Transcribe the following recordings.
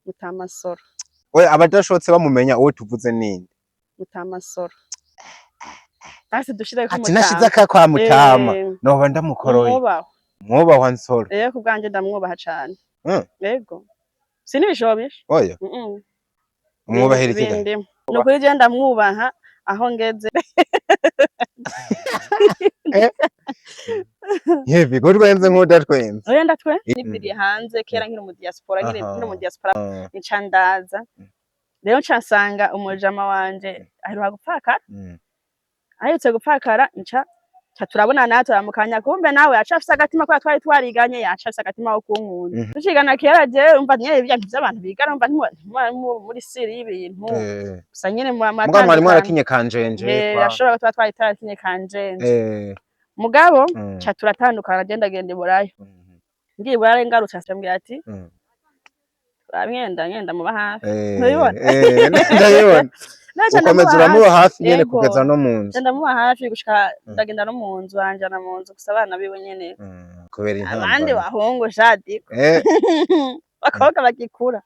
Mutamasoro. Oya, abadashotse bamumenya uwo tuvuze ninde? Mutamasoro. Basi dushireko. Ati nashize aka kwa Mutama, noba ndamukoroye. Mwubaha. Mwubahwa Nsoro. Rero ku bwanje ndamwubaha cane. Yego. Sinibishobisha. Oya. Umwubahira iki ga? Bindimo. Ni ukuri je ndamwubaha aho ngeze. Yewe, ko twenze nk'udatwenze. Oya, ndatwe. Nipiriye hanze kera nkiri mu diaspora, nkiri nkiri mu diaspora, nca ndaza. Rero nca nsanga umujama wanje aheruka gupfakara. Aherutse gupfakara, nca turabonana, turamukanya, kumbe nawe aca afise agatima kubera twari twariganye, yaca afise agatima ko kunkunda. Tucigana kera, jewe umva nyene ibintu vy'abantu bigana, umva ntimuba muri siri y'ibintu. Gusa nyene Mugabo mwari muratandukana. mwarakinye kanjenje kwa. Ashobora kuba twari tarakinye kanjenje. Mugabo nca turatandukana, je ndagenda i Buraya. Ngiye i Buraya, ngarutse ambwira ati "Uramwenda ngenda muba hafi." Ntubibona? Ndabibona. Naca Ukomeza ndamuba uramuba hafi. hafi nyene Yego. kugeza no mu nzu. Nca ndamuba hafi gushika ndagenda no mu nzu, anjana mu nzu, gusa abana biwe nyene Kubera abandi intambara. bahungu shadiko bakobwa bagikura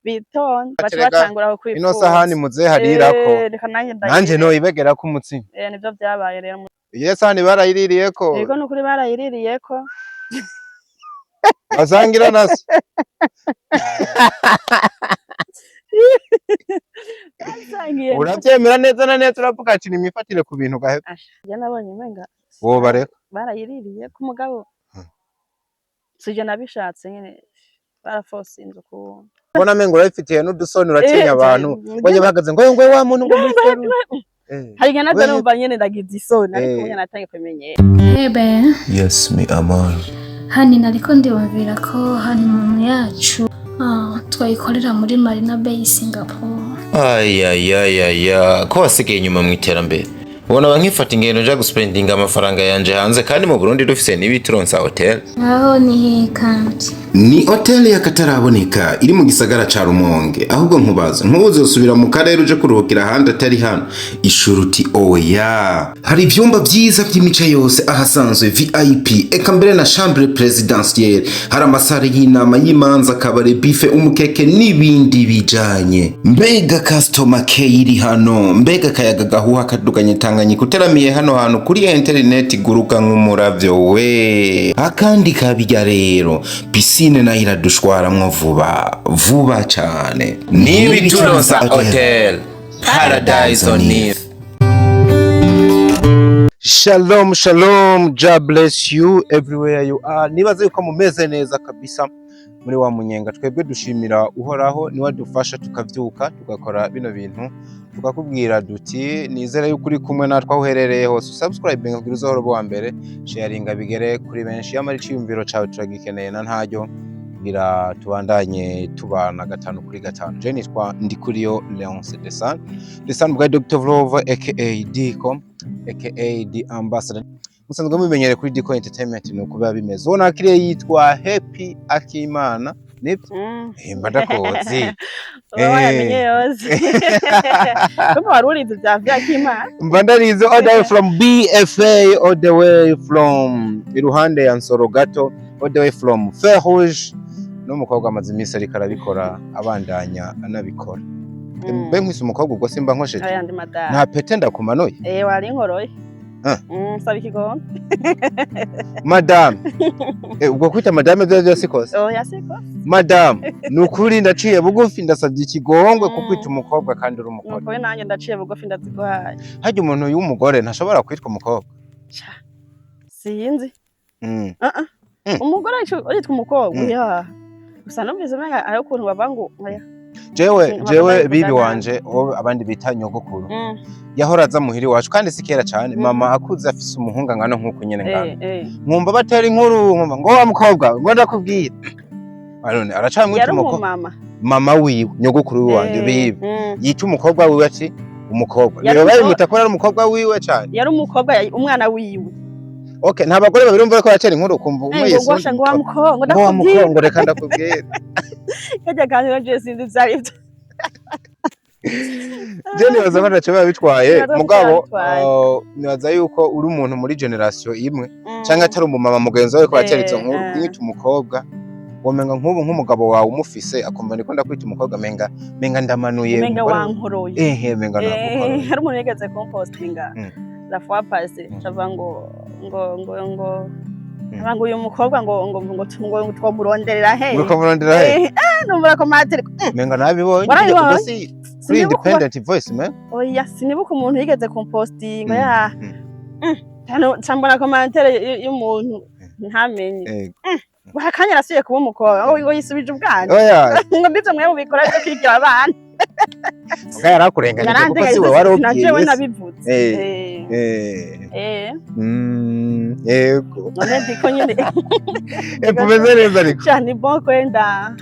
bitonda, baca Erega, batangura ino kukwifuza. sahani muzehe arirako. Reka nanjye Nanje ndayirire. noyibegerako umutsima. Nivyo vyabaye rero. Iyo sahani barayiririye Yego, nukuri barayiririyeko. Basangira na se. Basangiye. Uravyemera neza na neza, uravuga ati nimifatire ku bintu gahe. Asha, je nabonye umenga Wobareka. barayiririyeko, umugabo sije nabishatse nyene, barafosinze ukuntu. Ubona mengo urabifitiye n'udusoni, uratinya abantu. Bonye bahagaze ngo wa muntu ngo muri feruje. Hari igihe naza numva nyene ndagize isoni, ariko ubu nyene natangiye kubimenyera. Hebe. Yes, mi amor. Hani, nariko ndiyumvira ko honeymoon yacu twayikorera muri Marina Bay, Singapore. Ayayayaya, ko wasigaye inyuma mu iterambere! Ubona ba nkifata ingendo nja guspendinga amafaranga yanje hanze kandi mu Burundi dufise n'ibituronsa hotel. Aho ni hehe kandi? Ni hoteli y'akataraboneka iri mu gisagara ca Rumonge. Ahubwo nkubaza, ntuzosubira mu karere uje kuruhukira ahandi atari hano? Ishuruti oya. Hari ivyumba vyiza vy'imice yose, ahasanzwe VIP, eka mbere na chambre presidentielle. Hari amasare y'inama, y'imanza, kabare, buffet, umukeke n'ibindi bijanye. Mbega customer care iri hano! Mbega akayaga gahuha kaduganye Tanganyika! Uteramiye hano hantu kuri interineti guruka nk'umuravyo we. Akandi kabirya rero, piscine nayo iradushwaramwo vuba vuba cane. N'ibituronsa hotel, paradise on earth. Shalom, shalom, God bless you everywhere you are. Nibaze yuko mumeze neza kabisa muri wa munyenga. Twebwe dushimira Uhoraho, niwe adufasha tukavyuka tugakora bino bintu, tukakubwira duti nizere yuko uri kumwe natwe aho uherereye hose. Subscribe kugira uzohora uba uwa mbere, sharinga bigere kuri benshi, yamara iciyumviro cawe turagikeneye na ntaryo kugira tubandanye tubana gatanu kuri gatanu. Je nitwa Ndikuriyo Leonce Desan Desan bwa Dr. Vlova, aka Diko, aka The Ambassador. Musanzwe mubimenyereye kuri Diko Entertainment, ni uko biba bimeze. Uwo nakiriye yitwa Happy Akimana, nibyo? Mm. Mba ndakozi. Uba wayamenye yose, kumbe wari urizi vya Vyakimana. Mba ndarize all the way from BFA, all the way from iruhande ya Nsoro gato, all the way from Fer Rouge. N'umukobwa amaze iminsi ariko arabikora, abandanya anabikora. Mbe nkwise umukobwa, ubwo simba nkosheje? Aya ndi madame. Nta pete ndakumanuye. Wari inkoroye. Ah. Saba ikigongo. Madame, ubwo kwita madame byo byose ikosa? Oya, siko. Madame, ni ukuri ndaciye bugufi, ndasabye ikigongwe kukwita umukobwa kandi uri umugore. Nuko nanjye ndaciye bugufi, ndaziguhaye. Harya umuntu w'umugore ntashobora kwitwa umukobwa? Sinzi. Ah ah. Umugore aritwa umukobwa? Ya. Gusa numvise umenga hariho ukuntu bavuga ngo oya. Jewe jewe bavuga bibi nabi. wanje, uwo abandi bita nyogokuru, yahora aza muhira iwacu, kandi si kera cane. Mama akuze afise umuhungu angana nk'uku nyene ngana. Nkumva batera inkuru, nkumva ngo wa mukobwa ngo ndakubwira. Arone aracamwita Yari umukobwa. umumama. Mama wiwe, nyogokuru wanje, bibi yita umukobwa wiwe ati umukobwa. Yari Niyo babimwita ko ari umukobwa wiwe cane. Yari umukobwa, umwana wiwe. Okay, nta bagore babiri umva ko batera inkuru, ukumva umwe Ngo yise gwasha ngo wa mukobwa ngo ngo wa ndakubwira. mukobwa ngo reka ndakubwira. Kajya kandi rero je sinzi ivyo ari byo. Je nibaza ko ntacyo biba bitwaye. Nibaza ko Mugabo biba bitwaye. nibaza yuko uri umuntu muri generation imwe canke atari umumama mugenzi wawe ko batera izo nkuru, kumwita umukobwa Womenga nk'ubu nk'umugabo wawe umufise akumva ndiko ndakwita umukobwa, menga ndamanuye Umenga umugore. Wankoroye. Ehe, menga nakukoroye. Hari umuntu yigeze kumpostinga la fois passée, cavuga ngo avuga ngo uyu mukobwa ngo twomuronderera he? Uriko murondera he? Numva commentaire. Menga nabibonye. Warabibonye? Ubwo si kuri Independent Voice, man. Oya, sinibuka umuntu yigeze kumpostinga ya Hano mbona commentaire y'umuntu ntamenye. Akanya arasubiye kuba umukobwa, ngo yisubije ubwana. Oya. Ngo ndivyo mwe mubikora byo kwigira abana. Muga yarakurenganije kuko si we wari Na jewe ubwiye. Nabivuze. Yego. None ndiko nyine. Umeze neza ariko? Cyane, bon kwenda.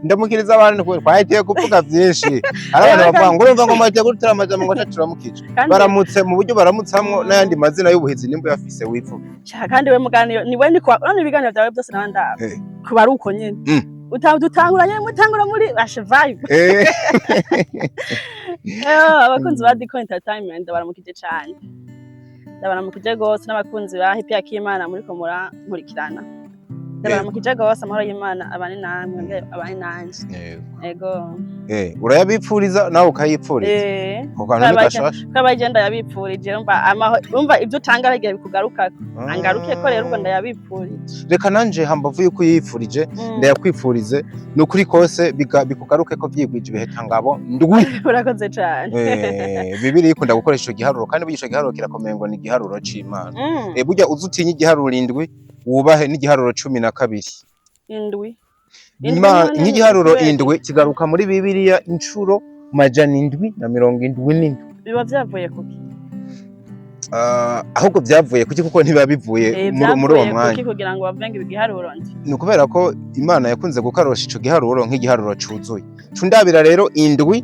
Ndamukiriza abantu kubera twahitiye kuvuga byinshi. Hari abantu bavuga ngo urumva ngo mwahitiye gutura amajambo ngo ataturamukije. Kandi Baramutse mu buryo baramutsamwo n'ayandi mazina y'ubuhizi nimba uyafise wivuga. Kandi we muganiro ni we niko none ibiganiro byawe byose nawe ndaba kuba ari uko nyine. Utangura nyine, mutangura muri ashe vibe. Abakunzi ba Dico Entertainment baramukije cyane, ndabaramukije gose, n'abakunzi ba Happy Akimana muriko murankurikirana, ndabaramukije gose. Amahoro y'Imana abane namwe, abane nanje. Ego. Urayabipfuriza nawe ukayipfuriza. Ku kantu ni gashasha. Ko abagenda yabipfurije, umva amahoro, umva ibyo utanga hari igihe bikugarukako, angaruke ko rero ubwo ndayabipfurije. Reka nanje hambavu yuko uyipfurije, ndayakwipfurize ni ukuri kose, bikugaruke ko vyigwije ibiheta ngabo ndwi. Urakoze cyane. Bibiliya ikunda gukoresha ico giharuro, kandi burya ico giharuro kirakomeye, ngo ni igiharuro c'Imana. Burya uzi utinye igiharuro 7, wubahe n'igiharuro 12. Indwi. Indwi none Nk'igiharuro kubera iki? 7 kigaruka muri Bibiliya incuro 777. Biba vyavuye kuki? Ahubwo byavuye kuki? Kuko ntibiba bivuye muri uwo Vyavuye mwanya. kuki kugira ngo bavuge ngo igiharuro ndi? Ni ukubera ko Imana yakunze gukarosha ico giharuro nk'igiharuro cuzuye. Cundabira rero 7,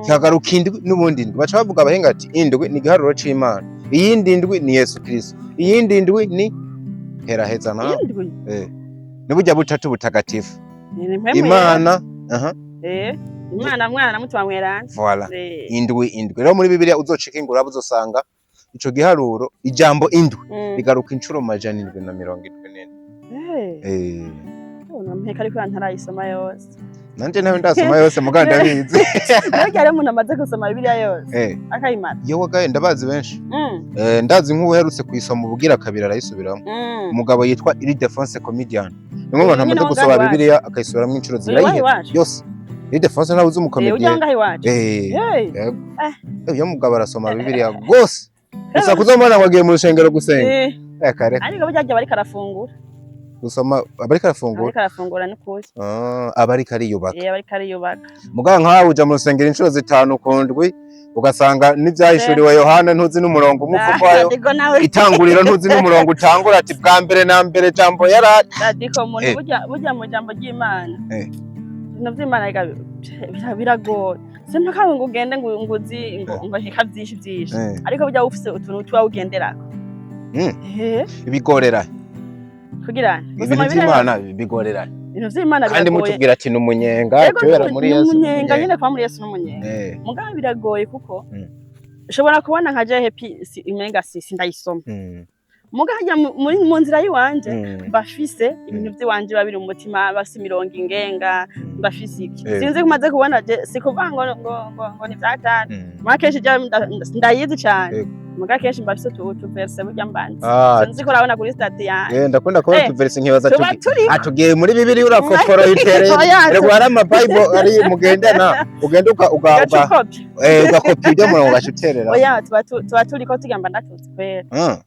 kikagaruka 7 n'ubundi 7, baca bavuga abahinga ati 7 ni igiharuro c'Imana, iyindi 7 ni Yesu Kristo, iyindi 7 ni heraheza nawe. Indwi. Ni burya butatu butagatifu. Ni mpwemu. Imana, aha. Imana Mwana na Mutima Mweranda. Voilà. 7, 7 rero muri Bibiliya uzocika inguraba uzosanga ico giharuro, ijambo 7 rigaruka incuro 774. Ubona mpeka ariko ntarayisoma yose. Nanje nawe ndasoma yose, muga ndabizi. Mbega hariho umuntu amaze gusoma Bibiliya yose akayimara? Yewe gaye, ndabazi benshi. Ndazi nk'uherutse kuyisoma ubugira kabiri arayisubiramo, umugabo yitwa Ildefonse Comedian, ni umwe mu bantu Uyu nyine amaze wo gusoma ngaho iwacu. Bibiliya akayisubiramo inshuro Uyu zibiri waho ayiheba iwacu. yose. Ildefonse ntawe uzi Ujya umukomedian? ngaho iwacu. Hey. Yego. Uyo mugabo arasoma Bibiliya gose, gusa kuzomubona ngo agiye mu rusengero gusenga, reka reka. Ariko burya arya bariko arafungura. Gusoma abariko arafungura? Ariko arafungura n'ukuri. Ah, abariko ariyubaka. Bariko ariyubaka. Mugabo nkawe uja mu rusengero inshuro 5 ku ndwi, ugasanga n'ivyahishuriwe Yohana ntuzi n'umurongo umwe uvugwayo. Radiko nawe. Itanguriro ntuzi n'umurongo utangura ati bwa mbere na mbere jambo yara Radiko umuntu burya mu jambo ry'Imana. Ibintu vy'Imana rega biragoye. Simpaka ngo ugende ngo uzi ngo heka vyinshi vyinshi. Ariko burya ufise utuntu tuba ugenderako. Bigorera Kugira ibintu gusoma Bibiliya. vy'Imana bigorera. Ibintu vy'Imana Kandi biragoye. mutubwira ati ni umunyenga, Ego, tubera muri ni Yesu. umunyenga nyine, kuba muri Yesu n'umunyenga. Mugabo biragoye kuko ushobora kubona nka je Happy umenga si sindayisoma. Muga hajya mu nzira y'iwanje bafise ibintu vy'iwanje biba biri mu mutima, bafise imirongo ingenga, bafise iki. Sinzi ko umaze kubona je si kuvuga ngo ni vyatari. Muga kenshi je ndayizi cane. Muga kenshi mbafise utu verse burya mbanzi. Sinzi ko urabona kuri statut yanjye. Ndakunda kubona utuverse nkibaza Tuba turi atugiye muri Bibiliya urakopfora itereye. Oya, Erega hari ama Bible ari mugendana, ugenda uga ugaca ukopya. Ugakopi ibyo murongo ugaca uterera. Oya, tuba turiko tugamba ndatuzi kwera.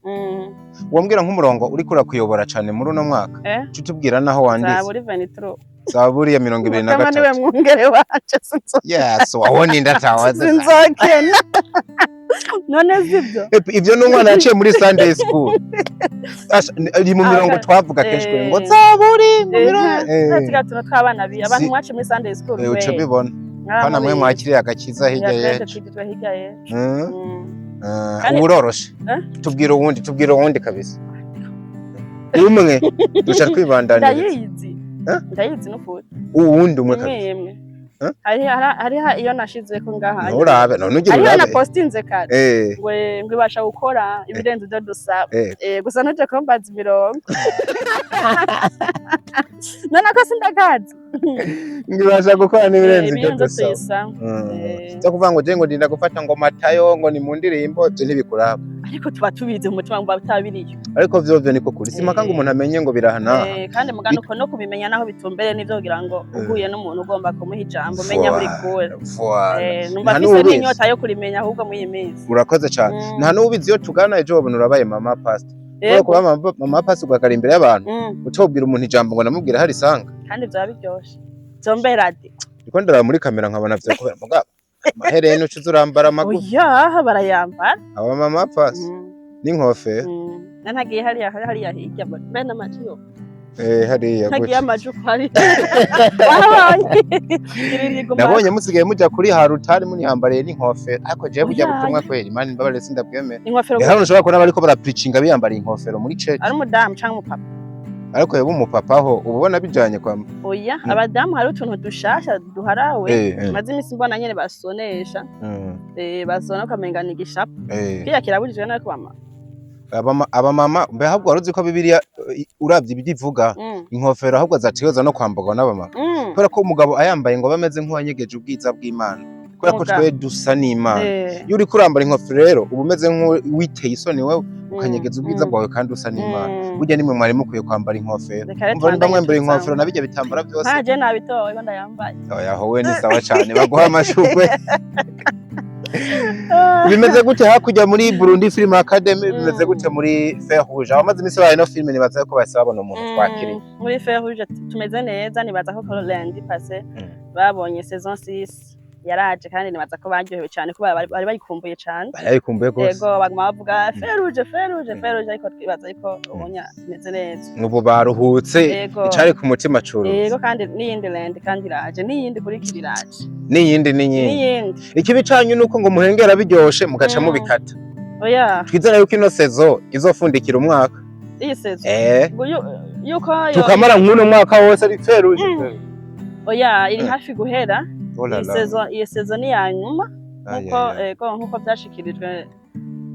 Wambwira nk'umurongo uriko urakuyobora cane muri uno mwaka? Uca utubwira naho wanditse. Zaburi 23. Zaburi ya mirongo ibiri na Mukama niwe gatatu. mwungere wanje, Yes, wabona indatawaze. sinzokena. None sibyo? Ivyo n'umwana yaciye muri Sunday school. Asha, iri mu mirongo twavuga kenshi kuri ngo Zaburi mu mirongo Tuga tuntu tw'abana bi abantu mwaciye muri Sunday school. Uca ubibona hano mwe mwakiriye agakiza hirya y'ejo. Twigizwe hirya y'ejo. Ubu uroroshe. Eh? Tubwira uwundi, tubwira uwundi kabisa, umwe duca twibandaniriza. Ndayizi. Eh? Ndayizi n'ukuri. Uwundi umwe Imwe kabisa. imwe. Eh? Hariho iyo nashizeko ngaha. Nturabe none ugira Hariho na urabe. postinze kare ngo ibasha gukora ibirenze ibyo dusaba. Gusa ntuje kumbaza imirongo none ko sindakazi. Ngibasha gukora n'ibirenze ibyo ibirenze dusaba. tuyisaba. Cyo kuvuga ngo je ngo ndinda gufata ngo Matayo ngo ni mu ndirimbo, byo ntibikuraba. Ariko tuba tubizi mu mutima ngo atabiriyo. Ariko vyovyo niko kuri simaka ngo umuntu amenye ngo birahana. Kandi mugano uko no kubimenya naho bitumbere nivyo, kugira ngo uhuye n'umuntu ugomba kumuha ijambo umenya buri kure. Voilà. Numva Nta mfise n'uwubizi. n'inyota yo kurimenya ahubwo muri iyi minsi. Urakoze cyane. Nta n'ubizi iyo tugana, ejo wabona urabaye mama pastor. Kubera kuba mama pastor ugakara imbere y'abantu, utobwira umuntu ijambo ngo namubwira hari isanga. Kandi vyaba biryoshe, vyombera de. Ndiko ndaraba muri kamera nkabona vyo kubera mugabo amahereni ucuza urambara amagufi. Oya, barayambara. Aba mama pastor n'inkofero. Na ntagiye hariya hirya mbe n'amaji yo. Hariya Ntagiye gutya. amaji uko hari wahabonye iri riguma. Nabonye musigaye muja kuri harutari munihambariye n'inkofero, ariko jewe burya Oya. butumwa kweri Imana imbabarire sindabwemera. Inkofero? Hano ushobora kubona bariko barapreachinga biyambariye inkofero muri church. Ari umudamu canke umupapa? Ariko yaba umupapa ho uba ubona bijanye kwa Oya, abadamu hari utuntu dushasha duharawe. Maze iminsi mbona nyene basonesha. Basona ukamenga ni igishapo. Kiriya kirabujijwe no kubama. Abamama mbe ahubwo wari uzi ko Bibiliya uravye ibyo ivuga, inkofero ahubwo zategerezwa no kwambarwa n'abamama, kubera ko umugabo ayambaye ngo bameze nk'uwanyegeje ubwiza bw'Imana, kubera ko Umugabo. twe dusa n'Imana. Iyo uriko urambara inkofero rero uba umeze nk'uwiteye isoni wewe, ukanyegeza ubwiza bwawe kandi usa n'Imana. Burya nimwe mwari mukwiye kwambara inkofero. Reka rero Umva nimba tubandanye mwambara tuzamure. inkofero na bijya bitambara byose. Nta je nabitoye ko ndayambaye. Oya, howe ni sawa cyane, baguha amashurwe. Bimeze gute hakurya muri Burundi Film Academy? Bimeze gute muri Fer Rouge? Abamaze iminsi baye no filime nibaza ko bahise babona umuntu twakiriye. Muri Fer Rouge tumeze neza, nibaza ko lundi passé babonye saison 6 yaraje, kandi nibaza ko baryohewe cyane kuko bari bayikumbuye cyane. Barayikumbuye rwose. Yego, baguma bavuga Fer Rouge, Fer Rouge, Fer Rouge, ariko twibaza yuko ubunya imeze neza. Ubu baruhutse. Icari ku mutima curutse. Yego, kandi n'iyindi lundi kandi iraje, n'iyindi kurikira iraje. N'iyindi n'iyindi. N'iyindi. Ikibi canyu nuko ngo muhengera biryoshe mugaca mubikata. Oya. Twizera yuko ino saison izofundikira umwaka. Iyi saison ngo yuko Tukamara nk'uno mwaka wose ari Fer Rouge. Oya, iri hafi guhera. Oh là Iyi là. saison, iyi saison ni iya nyuma Ay, nkuko ay, ay. ego, nkuko vyashikirijwe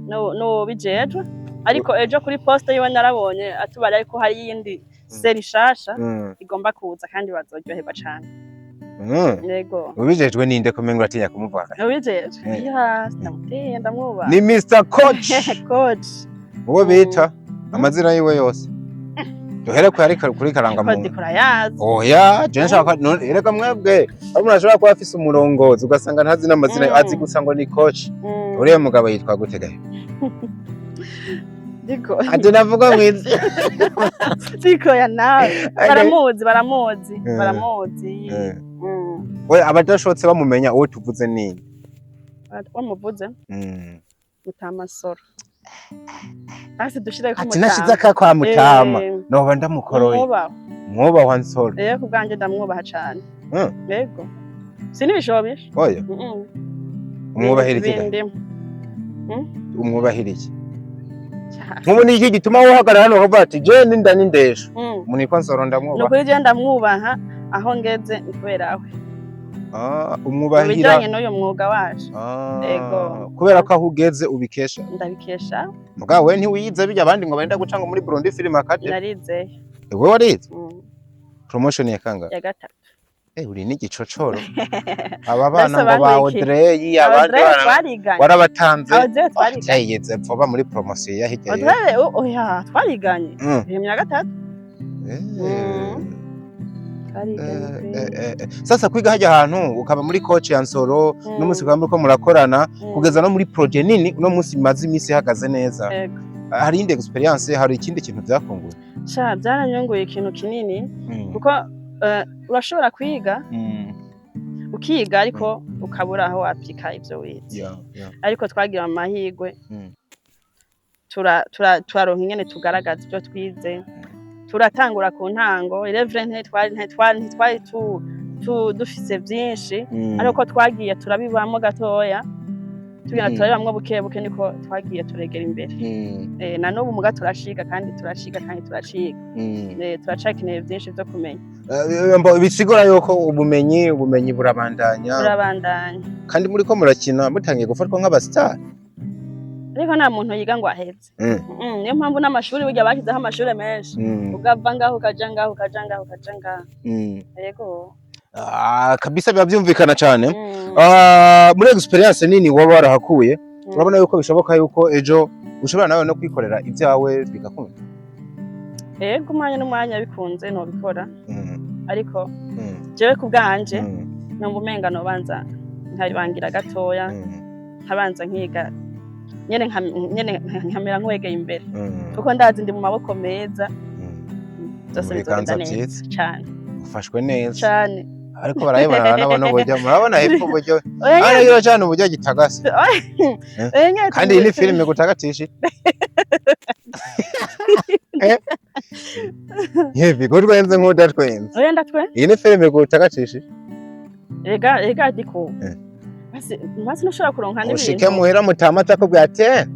n'uwubijejwe, ariko ejo kuri poste yiwe narabonye atubara ariko hari iyindi série shasha igomba kuza kandi bazoryoherwa cane. Yego. Ubijejwe ninde ko mengo uratinya kumuvuga? Ubijejwe? Ya, ndamutiye, ndamwubaha. Ni Mr Coach. Coach. Uwo bita amazina yiwe yose duhere ko yari kuri Ko karangamuntu. ndikora yazi. Oya, je nshaka none erega mwebwe hari umuntu ashobora kuba afise umurongozi ugasanga ntazi n'amazina, azi gusa ngo ni coach. Uriya mugabo yitwa gute gahe? Ndiko Ati navuga mwiza. Ndiko ya nawe baramuzi, baramuzi. Baramuzi. Oya, abadashotse bamumenya uwo tuvuze ni Wamuvuze Mutamasoro, basi dushireko. Ati nashize aka kwa Mutama noba ndamukoroye. Mwubaha. Mwubahwa Nsoro. Rero ku bwanjye ndamwubaha cane. Yego, sinibishobisha. Oya. Umwubahira iki gahe? Bindimo. Umwubahira iki? Nk'ubu ni iki gituma uhagarara hano ukavuga ati je ninda n'indesho umuntu yitwa Nsoro Ni ndamwubaha? ukuri je ndamwubaha, aho ngeze ni kubera we. Ah, Mu umwubahira bijanye n'uyu mwuga wacu. Yego. Kubera ko aho ugeze ubikesha. Ndabikesha. Mugabo we ntiwize bijya abandi ngo barenda guca ngo muri Burundi Film Academy. Narizeye. Wewe warize? Promotion ya kangahe? Ya gatatu. Uri n'igicocoro, aba bana Mbese ngo ba bankurikira. Audrey abandi Audrey bana twariganye. warabatanze. Audrey twariganye. Cyayigeze vuba muri promotion ya hirya y'ejo. Audrey, oya, twariganye. Ibihumbi na gatatu. Twariganye pe. Sasa kwiga hajya ahantu ukaba muri coach ya Nsoro, n'umunsi ukaba muriko murakorana kugeza no muri projet nini uno munsi imaze iminsi ihagaze neza. Yego. Hari iyindi experience, hari ikindi kintu byakunguye? Sha, byaranyunguye ikintu kinini kuko urashobora kwiga, ukiga ariko ukabura aho wapika ivyo wize. Ariko twagira amahirwe, turaronka ingene tugaragaza ibyo twize, turatangura ku ntango. Irevre ntitwari dufise vyinshi, ariko twagiye turabibamo gatoya. Tugenda turabibamwo buke buke, niko twagiye turegera imbere. Na n'ubu muga turashiga kandi turashiga kandi turashiga. Turacakeneye vyinshi vyo kumenya. Bisigura yuko ubumenyi burabandanya. Turabandanya. Kandi muriko murakina, mutangiye gufatwa nk'abasitari. Ariko nta muntu yiga ngo aheze. Niyo mpamvu n'amashuri burya bashyizeho amashuri menshi, ugava ngaho ukaja ngaho, ukaja ngaho, ukaja ngaho. Yego. Ah, kabisa, biba byumvikana cyane. Ah, muri experience nini waba warahakuye, urabona yuko bishoboka yuko ejo ushobora nawe no kwikorera ibyawe bigakunda? Yego, umwanya n'umwanya bikunze nobikora, ariko jewe ku bwanje numva umenga nobanza nkabibangira gatoya, nkabanza nkiga nyene, nyene nkamera nk'uwegeye imbere, kuko ndazi ndi mu maboko meza. Byose Mu bizogenda biganza neza vyiza. cane. Ufashwe neza. Cane. Ariko barayibona nabona uburyo murabona hepfo uburyo Oya nyene. hano cyane uburyo gitagase. Oya nyene. Kandi iyi ni filime gutagatisha. Yewe, gutwenze nk'udatwenze. Oya, ndatwe. Iyi ni filime gutagatisha. Rega diko. Basi basi ntushobora kuronka n'ibintu. Ushike muhira mutamata ko bwate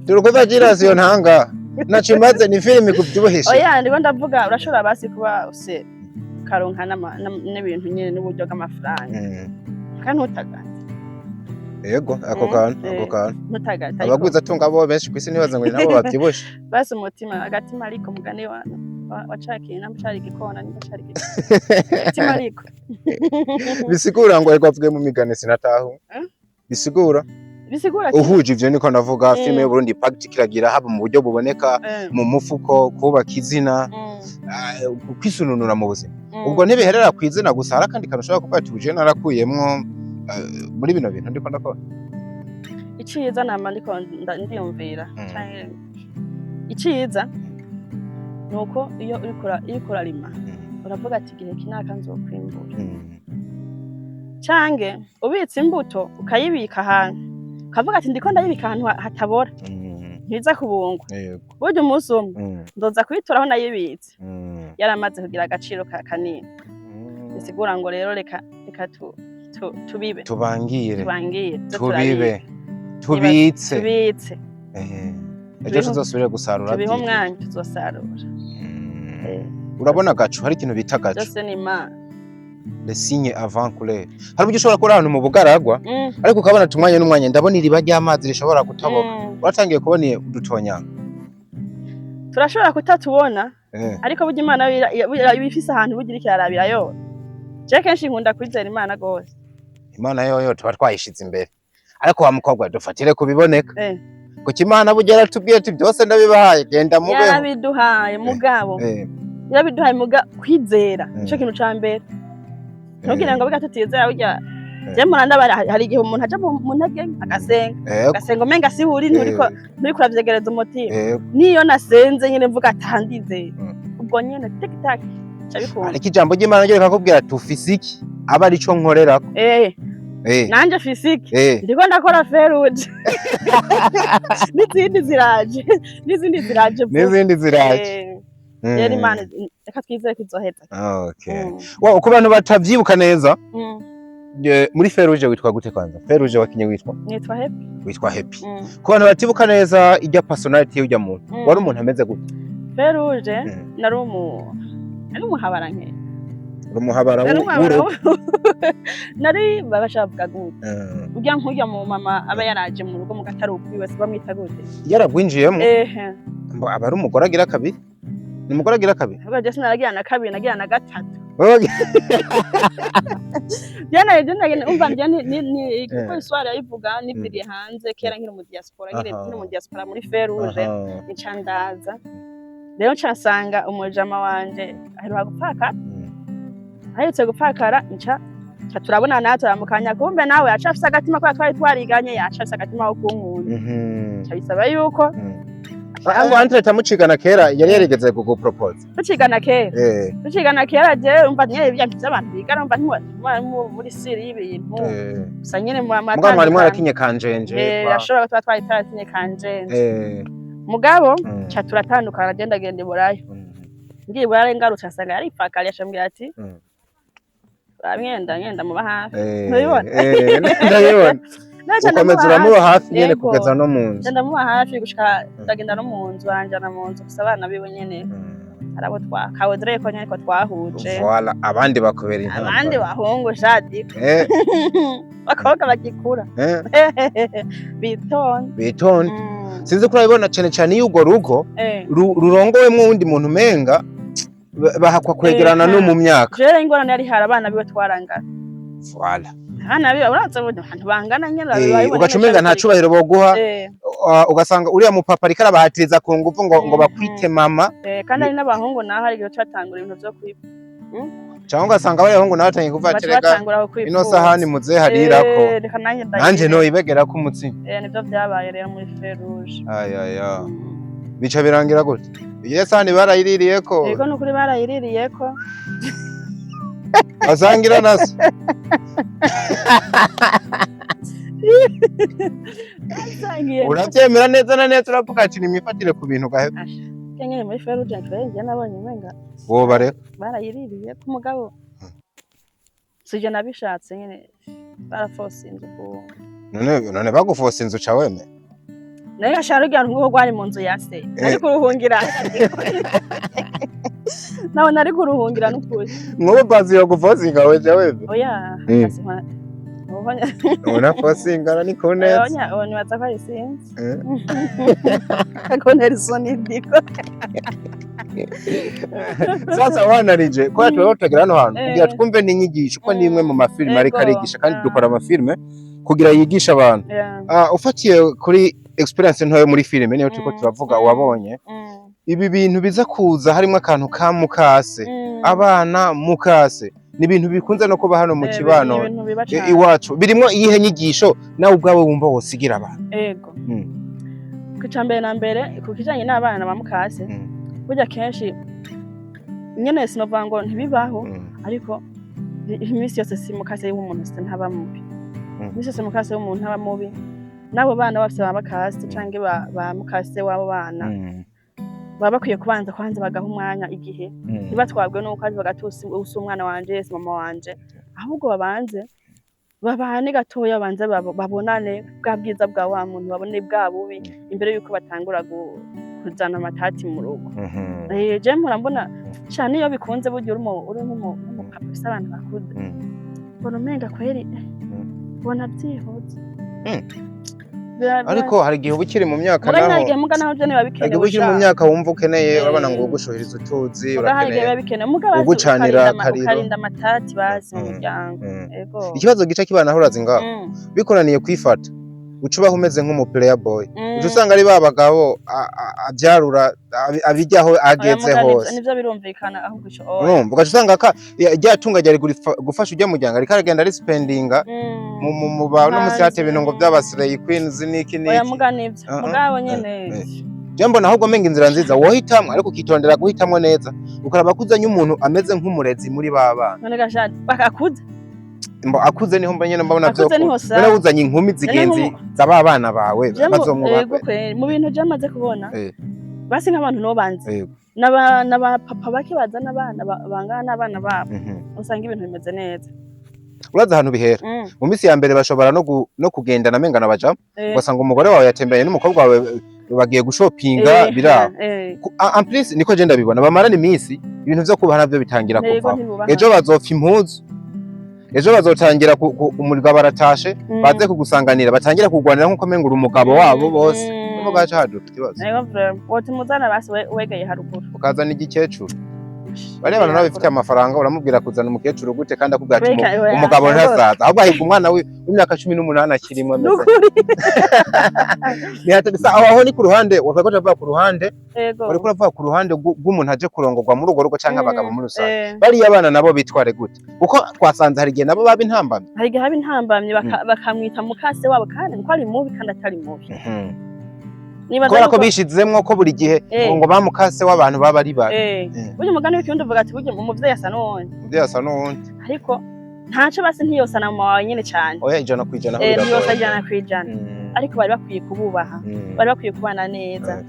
turi jirasi iyo ntanga nacimaze ni filime kubyibuhishe. Oya, ndiko ndavuga urashobora basi kuba use ukaronka n'ibintu nyene n'uburyo bw'amafaranga, kandi ntutagate. Yego, ako kantu, ako kantu. Ntutagate, ariko Abagwiza atunga bo benshi kwisi ntibaza ngo ni nabo bavyibushe. Basi umutima, agatima, ariko mugani wa cakintu namba cari igikona, nimba cari igikona, ariko Bisigura ngo ariko avuge mu migani sinatahu. Bisigura Bisigura ati uhuje ivyo niko navuga, filime y'Uburundi impact kiragira haba mu buryo buboneka mu mufuko, kubaka izina, kwisununura mu buzima. Ubwo ntibiherera ku izina gusa, hari akandi kantu ushobora kuvuga ati uje narakuyemwo muri bino bintu ndiko ndakora? Iciza nama ndiko ndiyumvira canke iciza ni uko iyo uriko urarima uravuga ati igihe kinaka nzokwimbura, canke ubitse imbuto ukayibika ahantu ukavuga ati ndiko ndayibika ahantu hatabora, ntiza kubungwa, burya umunsi umwe nzoza kuyitora aho nayibitse yaramaze kugira agaciro kanini. Bisigura ngo rero reka tubibe. Tubangire. Tubangire tuze. Tubibe. Turabika. Tubitse. Tubitse. Ejo tuzosubire gusarura. Tubihe Byitwa. umwanya, tuzosarura. Urabona agacu, hari ikintu bita agacu. Byose ni Imana. Le signe avant couleur. Hari uburyo ushobora kuba uri ahantu mu bugaragwa, ariko ukabona ati umwanya n'umwanya ndabona iriba ry'amazi rishobora gutoboka. Uratangiye kubona udutonyanga. Turashobora kutatubona, ariko burya Imana yo iba ifise ahantu burya iriko irarabira yo. Je kenshi nkunda kwizera Imana gose. Imana yoyo tuba twayishize imbere, ariko wa mukobwa dufatire kubiboneka, kuko Imana burya yaratubwiye ati byose ndabibahaye, genda mubeho. Yarabiduhaye mugabo, yarabiduhaye muga kwizera nico kintu ca mbere. Ntugire ngo biga tutizera burya. Je mpora ndabara, hari igihe umuntu aja mu ntege agasenga, agasenga umenga sihuri, nturiko uravyegereza umutima. Niyo nasenze nyene mvuga ati aha ndizeye, ubwo nyene tik tak ca bikunda. Ariko ijambo ry'Imana ryo rikakubwira ati ufise iki, aba arico nkorerako. Nanje fisike ndiko ndakora feruje, n'izindi ziraje, n'izindi ziraje vuba. N'izindi ziraje. Rero Imana, reka twizere ko izoheza. Okay. Wow, ku bantu batavyibuka neza, muri Feruje witwa gute kwanza? Feruje wakinye witwa? Nitwa Happy. Witwa Happy. Ku bantu batibuka neza ijya personality y'ujya muntu, wari umuntu ameze gute? Feruje, nari umuhabara nke. Uri umuhabara Nari umuhabara w'urugo. Nari babasha bavuga gute, urya nk'urya mu mama aba yaraje mu rugo mu gatari ukwiwe, si bamwita gute? Yaragwinjiyemo. Ehe. Mbo aba ari umugore agira kabiri, ni umugore agira kabiri. Ahubwo je sinaragira na kabiri, nagira na gatatu. Wowe. Jana umva njye ni kuko histoire yayivuga niviriye hanze kera nkiri mu diaspora, nkiri nkiri mu diaspora muri Feruje, nca ndaza rero, nca nsanga umujama wanje aheruka gupfakara. Aherutse gupfakara, nca turabona nawe turamukanya, kumbe nawe yaca afise agatima kubera twari twariganye, yaca afise agatima ko kunkunda, nca bisaba yuko Ngo Andre tamucigana kera yari yarigeze kugupropose? Tucigana kera, tucigana kera, jewe umva nyene ibya vy'abantu bigana, umva ntiwa muri siri y'ibintu gusa nyene mu Mugabo mwari mwarakinye kanjenje. Ashobora kuba twari twarakinye kanjenje, mugabo ca turatandukana, agenda genda i Buraya. Ngiye i Buraya ngarutse asanga yaripfakariye, acambwira ati mwenda ngenda muba hafi. Ntubibona? Ndabibona. Naca Ukomeza ndamuba uramuba hafi. hafi nyene Yego. kugeza no mu nzu. Nca ndamuba hafi gushika ndagenda no mu nzu, banjana mu nzu gusa abana biwe nyene hari abo twakawedreye ko nyene ko twahuje. Voilà, abandi bakubera intambara. Abandi bahungu shadi, bakobwa bagikura bitonda. Bitonde. Sinzi ko urabibona cane cane iyo urwo rugo rurongowemwo uwundi muntu, umenga bahakwa kwegerana no mu myaka. Jewe ingorane yari hari abana biwe twarangana. Voilà. Abana biwe uraza abantu bangana nyene, urabibona. Ugaca umenga nta cubahiro boguha. Ugasanga uriya mupapa ariko arabahatiriza ku nguvu ngo bakwite mama. Kandi hari n'abahungu naho hari igihe batangura ibintu vyo kwiba. Cyangwa ugasanga abahungu nawe batangiye kuvuga ati baca rega batangura kwifuza. Ino sahani muzehe arirako, Reka nanjye nanje ndayirye. noyibegerako umutsima. Nivyo vyabaye rero muri Feruje. Ayaya, bica birangira gute? Iyo sahani barayiririyeko? Yego, nukuri barayiririyeko. Basangira naso. Basangiye. Uravyemera neza na neza, uravuga ati nimifatire ku bintu gahe. Nyene muri Feruje njye nabonye umenga Wobareka. barayiririye ko umugabo sije nabishatse nyene, barafosinze ku None bagufosa inzu ca wemera? Nayo gashara rugira ngo rwari mu nzu ya se, nari kuruhungira, nawe nari kuruhungira n'ukuri. Nk'ubu bazi yo gufosinga we ca wemera? Oya. Unafosingana ni ku neza. Oya, nibaza ko ari sinzi ko isoni ndiko. Sasa wanarije kubera turaba tutagera hano hantu kugira twumve n'inyigisho, ko ni imwe mu mafilime ariko arigisha, kandi dukora amafilime kugira yigishe abantu. Ufatiye kuri experience ntoyo muri filime niyo turiko turavuga, wabonye ibi bintu biza kuza harimo akantu ka mukase, abana mukase, ni ibintu bikunze no kuba hano mu kibano Ni ibintu biba cane. iwacu. Birimo iyihe nyigisho nawe ubwawe wumva wosigira abantu? Ego. Ku ca mbere na mbere, ku kijanye n'abana ba mukase, burya kenshi nyene sinovuga ngo ntibibaho, ariko iminsi yose si mukase w'umuntu si ntaba mubi. Iminsi yose mukase w'umuntu ntaba mubi. N'abo bana bafise ba bakase canke ba mukase w'abo bana baba bakwiye kubanza kwanza bagaha umwanya igihe, ntibatwabwe n'uko azi bagatusi usi umwana wanje si mama wanje, ahubwo babanze babane gatoya, babanze babonane bwa bwiza bwa wa muntu, babone bwa bubi imbere yuko batangura kuzana amatati mu rugo. Je mpora mbona cane iyo bikunze, burya uri nk'umupapa ufise abantu bakuze, mbona umenga kweri ubona vyihuta. Ariko hari igihe uba ukiri mu myaka Muga naho hari igihe muga naho vyo biba hari igihe bikenewe. uba ukiri mu Sha. myaka wumva ukeneye, urabona ngo ugushuhiriza utuzi, Muga hari igihe urakeneye biba bikenewe, muga bazi ugucanira akariro. ukarinda amatati bazi mu muryango. Ego. Ikibazo gica kibana aho urazi ngaho, bikunaniye kwifata, uca ubaho umeze nk'umu player boy, uca usanga ari ba bagabo avyarura abijyaho Oya, ageze muga hose. Nivyo birumvikana ahubwo ico oya. Urumva ugaca usanga ka rya tunga ryari gufasha ujya muryango ariko aragenda ari spendinga mu ba no musi hate ibintu ngo by'aba slay queens n'iki Oya, n'iki. Muga nivyo. Mugabo nyene Je mbona ahubwo menga inzira nziza wohitamwo, ariko ukitondera guhitamwo neza, ukaraba ko uzanye umuntu ameze nk'umurezi muri ba bana. None gasha bakakuze. Mbo akuze niho mba nyene mbona Akuze vyo niho sawa. none uzanye inkumi zigenzi za ba bana bawe bazomwubaha. Yego kweri, mu bintu je maze kubona, basi nk'abantu no banzi n'aba papa bake bazana abana bangana n'abana babo, usanga ibintu bimeze neza. Urazi ahantu bihera? Mu minsi ya mbere bashobora no kugendana mengana bajamo, ugasanga umugore wawe yatemberanye n'umukobwa wawe, bagiye gushopinga, biraba. En plus niko je ndabibona, bamarana iminsi ibintu vyo kubaha navyo bitangira kuvaho. Ntibubaha. Ejo bazopfa impuzu, ejo bazotangira umuriro baratashe, baze kugusanganira, batangira kugwanira nkuko menga uri umugabo wabo bose. Urumva gaca haduka ikibazo. Yego vraiment, wotumuzana basi wegeye haruguru. Ukazana igikecuru, bariya bantu nabo bifitiye amafaranga, uramubwira kuzana umukecuru gute kandi akubwira ati Oya, umugabo rwose. ntasaza, ahubwo ahiga umwana w'imyaka 18 akirimo ameze. Nukuri. Ntihatari aho, aho ni ku ruhande wariko uravuga, ku ruhande wariko uravuga ku ruhande rw'umuntu aje kurongorwa muri urwo rugo canke abagabo muri rusange. Bariya bana nabo bitware gute? Kuko twasanze hari igihe nabo baba intambamyi. Hari igihe haba intambamyi, bakamwita mukase wabo kandi ko ari mubi kandi atari mubi. Nibaza Kubera ko yuko bishizemwo ko buri gihe ngo bamukase w'abantu baba ari babi. Burya umugani w'ikirundi uvuga ati burya umuvyeyi asa n'uwundi. Umuvyeyi asa n'uwundi. Ariko ntaco basi ntiyosa na mama wawe nyene cane. Oya, 100% aho Ntiyosa biragoye. 100%. Ariko bari bakwiye kububaha, bari bakwiye kubana neza,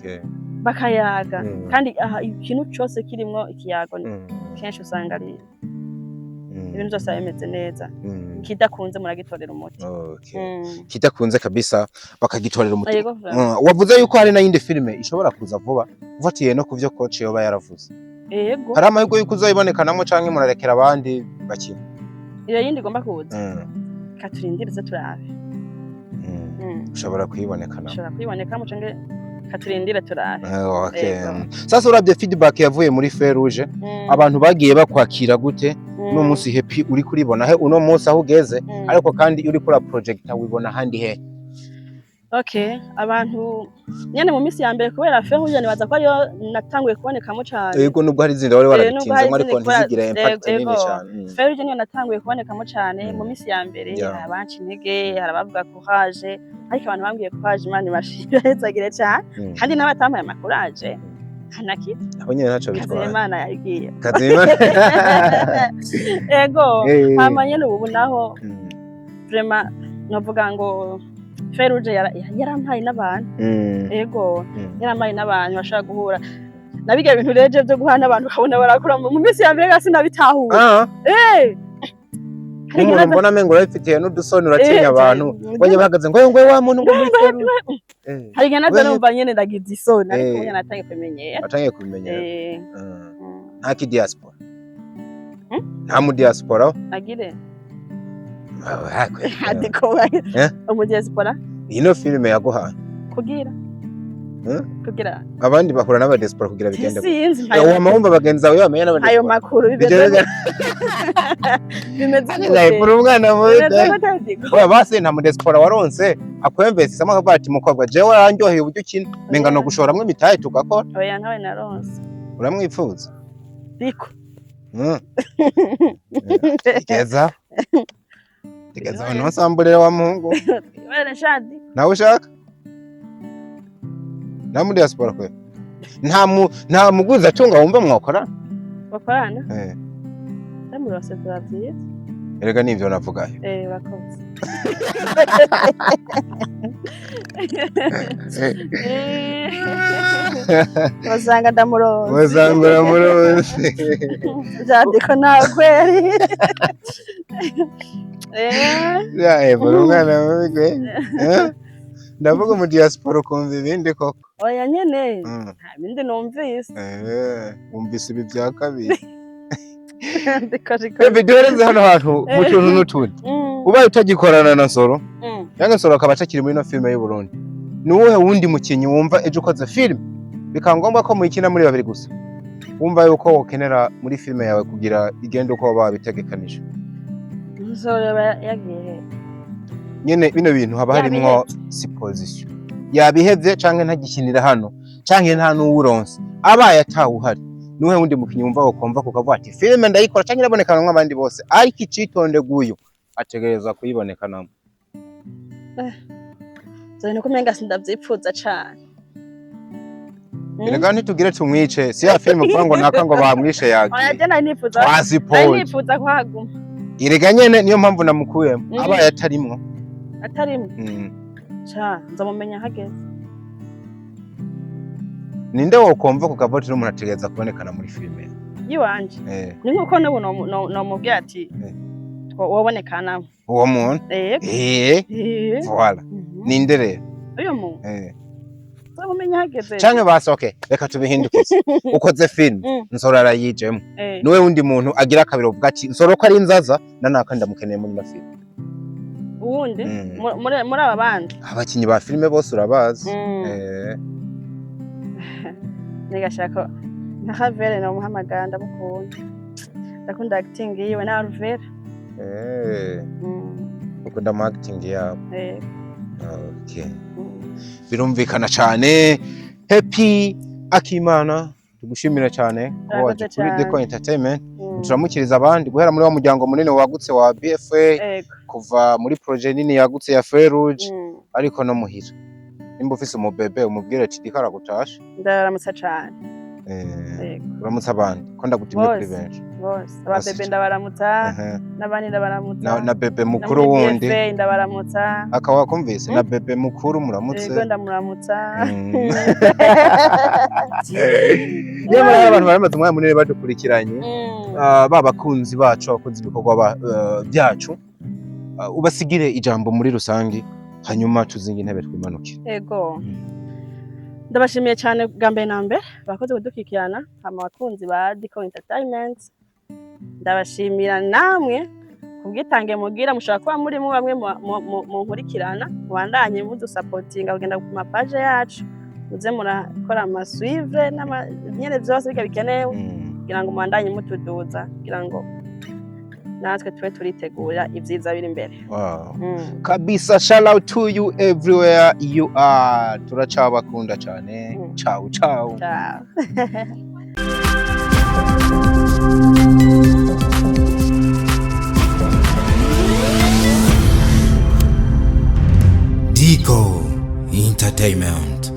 bakayaga. Kandi aha ikintu cose kirimwo ikiyago kenshi usanga ari Ibintu byose biba bimeze neza. Kidakunze muragitorera umuti. Kidakunze kabisa bakagitorera umuti. Yego, vraiment. Wavuze yuko hari n'ayindi filime ishobora kuza vuba, ufatiye no kuvyo coach yoba yaravuze. Yego. Hari amahirwe yuko uzoyibonekanamo canke murarekera abandi bakina? Iyo yindi igomba kuza, katurindirize turabe. Ushobora kuyibonekanamo. Ushobora kuyibonekamo canke katurindire turabe. Yego. Sasa uravye feedback yavuye muri Feu Rouge, abantu bagiye bakwakira gute? Uno munsi Happy uri kuribona he uno munsi aho ugeze? Ariko kandi iyo uriko ura projecta wibona ahandi he? Okay, abantu nyene mu minsi ya mbere, kubera Feu Rouge nibaza ko ariyo natanguye kubonekamo cane. Yego, nubwo hari izindi wari Nubwo hari warabitinzemo, ariko izindi kubera ntizigire impact nini cane. Feu Rouge niyo natanguye kubonekamo cane. Mu minsi ya mbere hari abanca intege, hari abavuga courage, ariko abantu bambwiye courage, Imana ibashimire cane. Kandi n'abatampaye ama courage ntanakiti. Abo nyene ntaco bitwaye. Kazimana yagiye. Kazimana. Ego. Hama nyene ubu naho, vraiment novuga ngo Feu Rouge yarampaye n'abantu. Ego. Yarampaye n'abantu bashobora guhura nabiga bintu reje byo guhana n'abantu, ukabona barakura. Mu minsi ya mbere gasi nabitahura. Hari Nk'umuntu igihe mbona amengo urabifitiye n'udusoni, uratinya abantu. Bajya bahagaze ngo wa muntu ngo muri Feu Rouge. Hari igihe naza numva nyene ndagize isoni, ariko ubu nyene natangiye kubimenyera. Watangiye kubimenyera. Nta ki diaspora? Hmm? Nta mu diaspora? Agire adiko umu diaspora. Ino filime yaguhaye. Kugira kugira Abandi bahura n'aba diaspora kugira bigende gute? Sinzi. Wama wumva bagenzi bawe bamenya n'aba Ayo diaspora? makuru bimeze bimeze gute? Uri umwana mubi. Bimeze gute, Diko? Oya basi, nta mu diaspora waronse akwemvesisamo akavuga ati: "Mukobwa, jewe warandyoheye uburyo ukina, menga no gushoramwo imitahe tugakora"? Oya, ntawe naronse. Uramwipfuza? Diko. Tegeza tegeza, abantu basamburira wa muhungu. Bene shadi. Nawe ushaka nta mu diaspora kwe, nta muguzi atunga wumva mwokora? Bakorana. Ndamurose biba byiza. Erega nivyo navugayo. Eh, urakoze. Basanga ndamuronse. Wasanga uramuronse. Jadiko nawe kweri. Ya, uri umwana mubi kwe. Eh? Ndavuga mu diaspora ukumva ibindi koko. Oya nyene, nta bindi numvise. Wumvise ibi bya kabiri. Ndiko riko. Bebe, duhereze hano hantu mu tuntu n'utundi. Ubaye utagikorana na Nsoro, cyangwa Nsoro akaba atakiri muri ino filime y'u Burundi, ni uwuhe wundi mukinyi wumva ejo ukoze filime bikaba ngombwa ko muyikina muri babiri gusa, wumva yuko wokenera muri filime yawe kugira igende uko waba wabitegekanije? Nsoro yaba yagiye he? Nyene bino bintu haba harimwo supposition, yabihevye canke ntagikinira hano canke nta n'uwuronse, abaye atawuhari, niwe wundi mukinyi wumva wokumva kukavuga ati: "Filime ndayikora canke irabonekana nk'abandi bose, ariko icitonde guyu ategerezwa kuyibonekanamo"? Ivyo bintu ko umenga sindavyipfuza cane. Erega ntitugire tumwice, si ya filime uvuga ngo naka ngo bamwishe Oya, yagiye. je nari Twasipoje. nifuza kuhaguma. Erega nyene niyo mpamvu namukuyemo. Abaye atarimwo. Atarimwo. Ca nzomumenya hageze. Ninde wokumva kukavuga ati n'umuntu ategereza kubonekana muri filime? Yiwanje. Ni nkuko n'ubu nomubwira ati wobonekanamo. Uwo muntu. Yego. Voilà. Ninde rero? Uyu muntu nzomumenya hageze. Canke basi, okay, reka tubihindukize. Ukoze filime, Nsoro arayijemo, niwe wundi muntu agira akabiro uvuga ati: "Nsoro ko ari nzaza na naka ndamukeneye muri ino filime"? Uwundi muri aba bandi? Abakinyi ba filime bose urabazi. Nigashaka nka Havere nomuhamagara, ndamukunda, ndakunda acting yiwe na Alvera. Ukunda ama acting yabo? Eh. Okay. Birumvikana cyane. Happy Akimana, tugushimira cyane kuba waje Urakoze kuri cyane. Deco Entertainment. Turamukiriza abandi guhera muri wa muryango munini wagutse wa BFA, kuva muri projet nini yagutse ya Feu Rouge, ariko no muhira nimba ufise umubebe umubwire ati: "Diko aragutashe." Ndaramutsa cane. Yego. Uramutse abandi ko ndagutumye kuri Bose. benshi. Bose, Bose. ababebe ndabaramutsa. N'abandi ndabaramutsa. Na bebe Na mukuru muri wundi. BFA ndabaramutsa. Akaba wakumvise na bebe mukuru muramutse. Yego, ndamuramutsa. Nyamara hari abantu baramaze umwanya munini badukurikiranye. Ba bakunzi bacu, abakunzi ibikorwa byacu, ubasigire ijambo muri rusange, hanyuma tuzinge intebe twimanukire. Ego, ndabashimiye cyane bwa mbere na mbere bakoze kudukikirana. Hama abakunzi ba Dico Entertainment, ndabashimira namwe kubwitange mugira. Mushobora kuba murimo bamwe mu nkurikirana, mubandanye mudusapotinga kugenda ku mapaje yacu, muze murakora ama suivre nyene vyose biga bikenewe kugira ngo mubandanye mutuduza, kugira ngo natwe tube turitegura ivyiza biri imbere. Kabisa, shout out to you everywhere you are. Turacabakunda cyane. Ciao ciao. Ciao. Dico Entertainment.